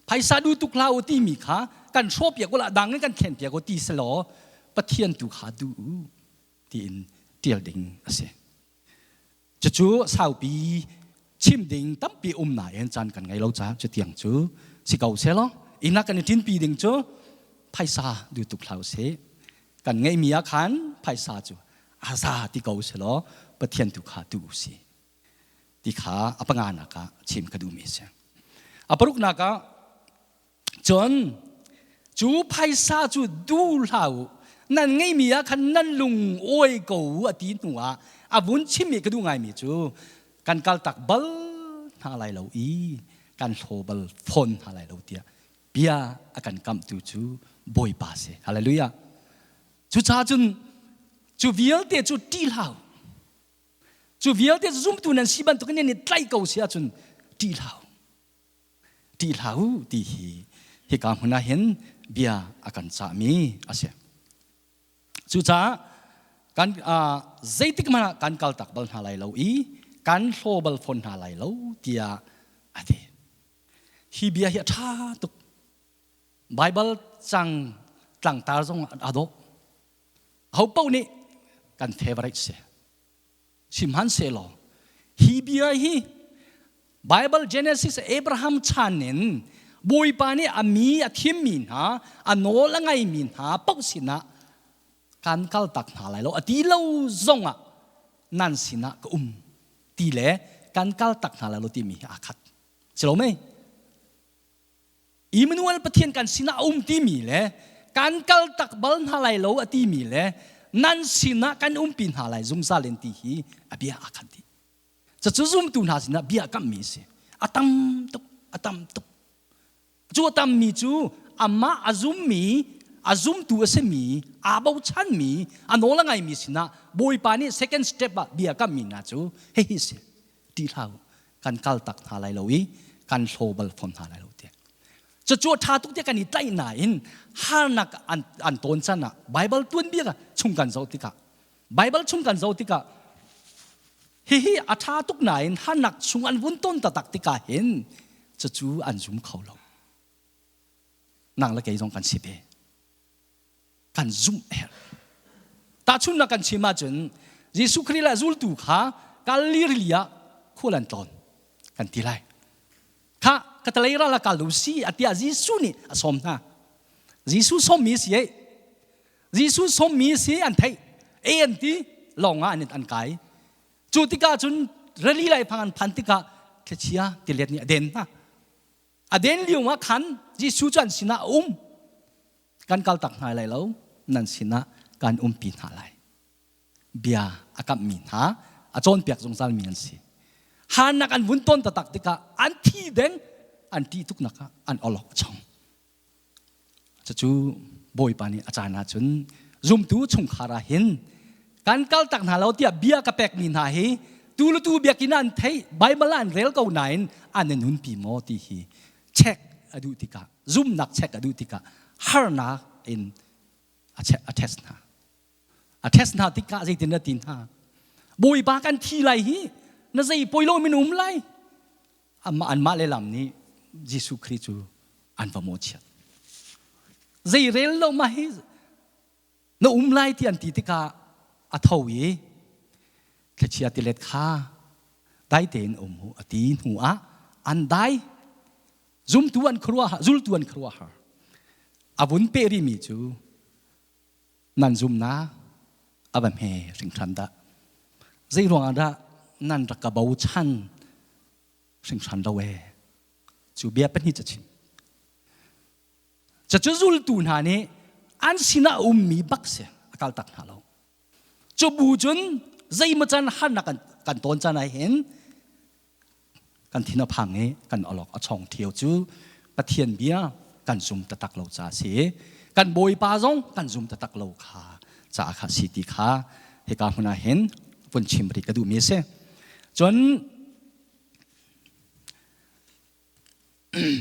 S1: Phaisa duh tuk hlah u timi kha kan hrawhpiak u la dang in kan thlenpiak u ti selaw Pathian tu kha duh u tiin ṭial ding a si. Cucu saupi chim ding tampi um nain caan kan ngei lo caah cutiang cu si ko selaw inn ah kan i ṭinpi ding cu phaisa duh tuk hlah usih. Kan ngeihmi ah khan phaisa cu a za ti ko selaw Pathian tu kha duh usih ti kha a panganak ah chim ka duhmi a si. A paruknak ah cun cu phaisa cu duh hlah u nan ngeihmi ah khan nan lung awi ko u a ti hnu ah a vun chimmi ka duh ngaimi cu kan kaltak bal hna lai lo i kan hlaw bal fawn hna lai lo tiah bia a kan kamhtu cu Bawipa si. Hallelujah. Cucaah cun cu vialte cu ṭih hlah u. Cu vialte zumtu nan si bantukin nan i tlaih ko si ahcun ṭih hlah u. Ṭih hlah u ti hi hika hmun ah hin bia a kan cahmi a si. Cucaah kan zeitik hmanh ah kan kaltak bal hna lai lo i kan hlaw bal fawn hna lai lo tiah a ti. Hi bia hi a ṭha tuk. Baibal cang tlangtar zong a dawh. Ho paoh nih kan favorite si. Sihmanhsehlaw hi bia hi Bible Genesis Abraham chan in Bawipa nih a mi a thimmi hna a nawl a ngaimi hna paoh sinah kan kaltak hna lai lo a ti lo zongah nan sinah ka um ti le kan kaltak hna lai lo timi hi aa khat. Si lo mei? Immanuel Pathian kan sinah a um timi le kan kaltak bal hna lai lo a timi le nan sinah kan umpi hna lai zungzal in ti hi a bia aa khat dih. Cucu zumtu hna sinah bia kammi a si. A tam tuk, a tam tuk. Cu a tammi cu amah a zummi, a zumtu a simi, aa bochanmi, a nawl a ngaimi sinah Bawipa nih second step ah bia kammi hna cu hihi si. Ṭih hlah u. Kan kaltak hna lai lo i kan hlaw bal fawn hna lai lo tiah. Cucu a ṭha tuk tiah kan i tlaih nain harnak an, an tawn can ah Baibal tuanbia chung kan zoh tikah Baibal chung kan zoh tikah hihi a ṭha tuk nain harnak chung an vun ton taktak tikah hin cucu an zum kho lo. Nang le kei zong kan si ve. Kan zumh a herh. Tahchunhnak kan chim ahcun Jesuh Khrih le zultu kha Galilee rili ah khual an tlawn kan ti lai. Kha katalei ral ah kal u si tiah Jesuh nih a sawm hna. Jesuh sawmmi si eh. Jesuh sawmmi si an theih. E an ti lawng ah an kai. Cu tikah cun rili lai phang an phan tikah thlichia tilet nih a den hna. A den lio ah khan Jesuh cu an sinah a um. Kan kaltak hna lai lo, nan sinah kan umpi hna lai. Bia a kamhmi hna, a cawnpiak zungzalmi an si. Harnak an vun ton taktak tikah an thi deng, an ṭih tuknak ah an awlok a chong. Cucu Bawipa nih a caan ahcun zumtu chungkhar ah hin kan kaltak hna lo tiah bia ka pekmi hna hi tu le tu biakinn ah an theih Bible ah an rel ko nain an i nunpi maw ti hi check a duh tikah zumnak check a duh tikah harnak in a check a test hna a test hna tikah zeitin na ti hna Bawipa kan thi lai hi na zei poi lo min um lai Amah anmah le lam nih Jesuh Khrih cu an va mawhchiat. Zei rel lo mah hi na um lai ti an ti tikah a tho i thlichia tilet kha dai tein um u a ti hnu ah an dai zumtu an khuaruah zultu an khuaruahhar a vun pe rihmi cu nan zumnak a va hme hringhran dah zei ruangah dah nan rak ka bochan hringhran lo ee cu bia pahnih ca chim cucu zultu hna nih an sinah a ummi bak si a kal tak hna lo cu bu cun zeimaw can harnak kan, kan tawn caan ah hin kan thin a phang i kan awlok a chong ṭheo cu Pathian bia kan zum taktak lo ca a si kan Bawipa zong kan zum taktak lo kha caah kha si ti kha hika hmun ah hin vun chim rih ka duhmi a si cun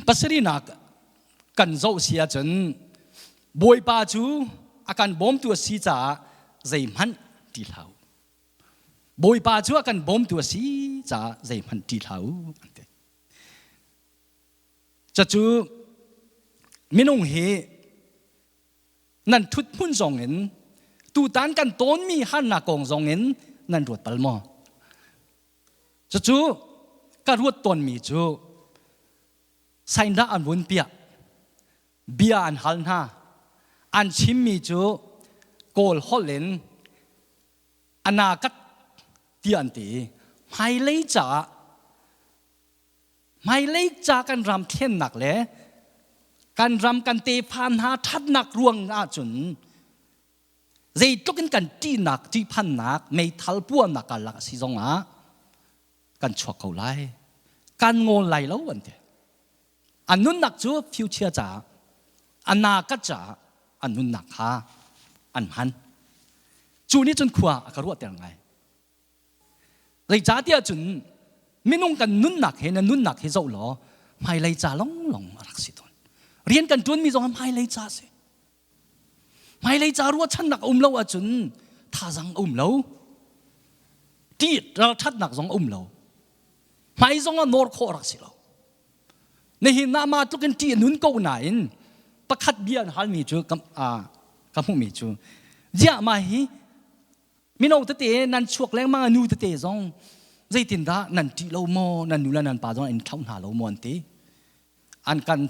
S1: pasarihnak kan zoh si ahcun Bawipa cu a kan bawmtu a si caah zeihmanh ṭih hlah u Bawipa cu a kan bawmtu a si caah zeihmanh ṭih hlah u an ti. Cucu Minung hi nan ṭhut hmun zong in tutan kan tawnmi harnak kong zong in nan ruat bal maw? Cucu ka ruat tawnmi cu saindah an vun piah bia an hal hna an chimmi cu Kawl holh in anakat tiah an ti hmailei caah hmailei ca kan ram thlennak le kan ram kan tefa hna ṭhatnak ruang ahcun zeitluk in kan ṭihnak ṭihphannak meithal puahnak karlak a si zongah kan chuak ko lai kan ngawl lai lo an ti an nunnak cu future caah anakat caah an nunnak kha an hman cu nih cun khua a ka ruahter ngai Zeicahtiah cun minung kan nunnak he na nunnak hi zoh law hmailei ca longlong a rak si tawn. Rian kan ṭuanmi zong hmailei ca a si. Hmailei ca ruahchannak a um lo ahcun thazang a um lo. Ṭih ralṭhatnak zong a um lo. Hmai zong ah nawr khawh a rak si lo. Nihin ah mah tluk in ṭih a nun ko nain pakhat bia an halmi cu ka, ka hmuhmi cu ziah mah hi Mino tete nan chuak lengmang a nu tete zong zeitindah nan ṭih lo maw nan nu le nan pa zong in thlauh hna lo maw an ti an kan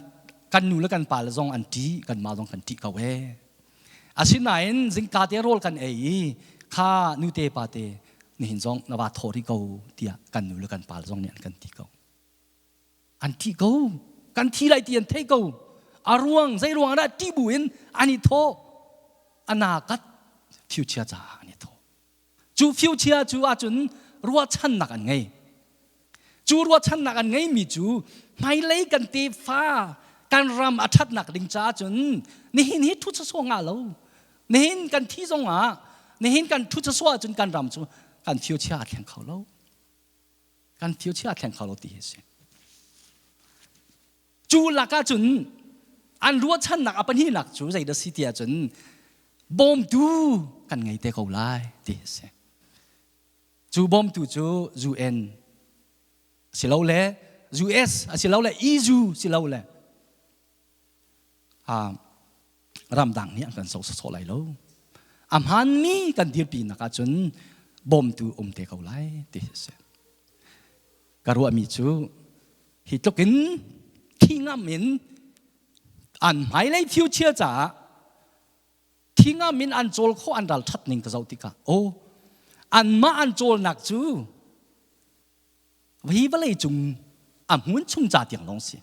S1: kan nu le kan pa le zong an ṭih kanmah zong kan ṭih ko ee asinain zingka te rawl kan ei i kha nu te pa te nihin zong na va thaw rih ko tiah kan nu le kan pa le zong nih an kan ti ko An ṭih ko. Kan thi lai ti an thei ko. A ruang zei ruang dah ṭih bu in an i thawh. Anakat future caah an i thawh. Cu future cu ahcun ruahchannak an ngei. Cu ruahchannak an ngeimi cu hmailei kan tefa kan ram a ṭhatnak ding caah cun nihin hi ṭhu sawsawh ngah lo. Nihin kan thi zongah nihin kan ṭhu sawsawh ahcun kan ram cu kan future a thleng kho lo. Kan future a thleng kho lo ti hi a si. Cu lakah cun an ruahchannak a pahnihnak cu zeidah si ti ahcun bawmtu kan ngei te ko lai ti a si. Cu bawmtu cu UN silole US asilole EU silole ramdang nih an kan so sawsawh lai lo. A hmaanmi kan dirpi nak ahcun bawmtu um te ko lai ti a si. Ka ruahmi cu hi tluk in thi ngam in an hmailei future caah thi ngam in an cawl khawh an ralṭhat ning ka zoh tikah aw anmah an cawlnak cu hi vawlei cung a hmun chung ca tiang lawng si.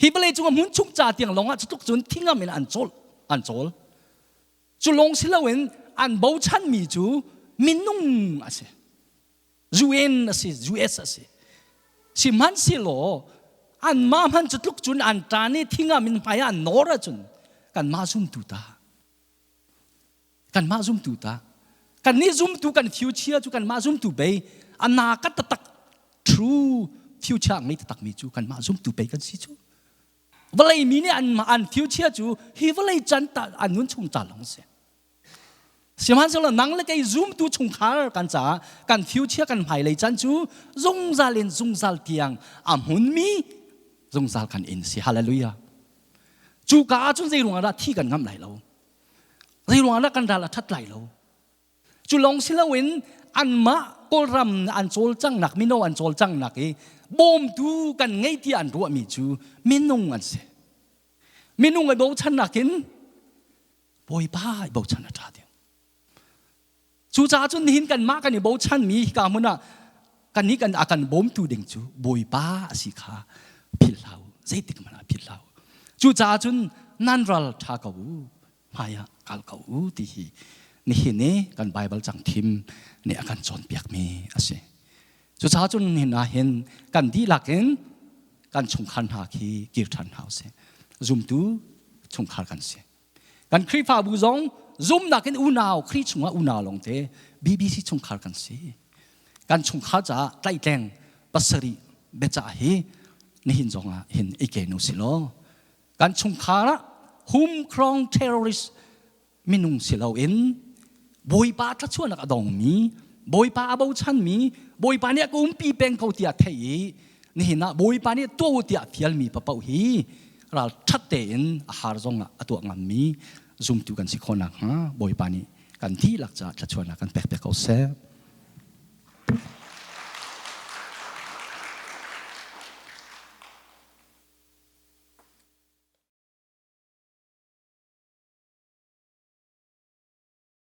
S1: Hi vawlei cung a hmun chung ca tiang lawngah cutluk cun thingam in an cawl an cawl. Cu lawng si loin an bochanmi cu minung a si. UN a si, US a si. Sihmanhsehlaw anmah hmanh cu tluk cun an ṭan i thingam in hmai ah an nawr ahcun kanmah zumtu ta kanmah zumtu ta kannih zumtu kan future cu kanmah zumtu bei ana ka tatak true future ngei taktak mi cu kanmah zumtu pei kan si cu vawlei mi nih an an future cu hi vawlei can ta an nun chung ta long si sihmanhsehlaw nang le kei zumtu chungkhar kan caah kan future kan hmailei can cu zungzal in zungzal tiang a hmunmi zungzal kan in si hallelujah cu ka ahcun zei ruangah dah thi kan ngamh lai lo Zei ruangah dah kan ral a ṭhat lai lo? Cu lawng si loin anmah Kawlram an cawlcanghnak mino an cawlcanghnak i bawmtu kan ngei tiah an ruahmi cu minung an si. Minung i bochannak in Bawipa i bochan a ṭha deuh. Cucaah cun nihin kanmah kan i bochanmi hika hmun ah kannih kan a kan bawmtu ding cu Bawipa a si kha philh hlah u. Zeitik hmanh ah philh hlah u. Cucaah cun nan ral ṭha ko u, hmai ah kal ko u ti hi nihin i kan Baibal cang thim nih a kan cawnpiakmi a si. Cucaah cun nihin ah hin kan dihlak in kan chungkhar hna khi kir ṭhan hna usih. Zumtu chungkhar kan si. Kan Khrihfabu zong zumnak in unau, Khrih chungah unau lawngte BBC chungkhar kan si. Kan chungkhar caah tlaihtleng pasarih biacah hi nihin zongah hin i ken u si law kan chungkhar ah humkrong terrorist minung si loin Bawipa thluachuahnak a dongmi Bawipa a bochanmi Bawipa nih a ka umpi peng ko tiah theih i nihin ah Bawipa nih tuah u tiah fialmi paoh hi Ral ṭhat tein a har zongah a tuah ngammi zumtu kan si khawh nakhnga Bawipa nih kan dihlak caah thluachuahnak kan pek piak ko seh.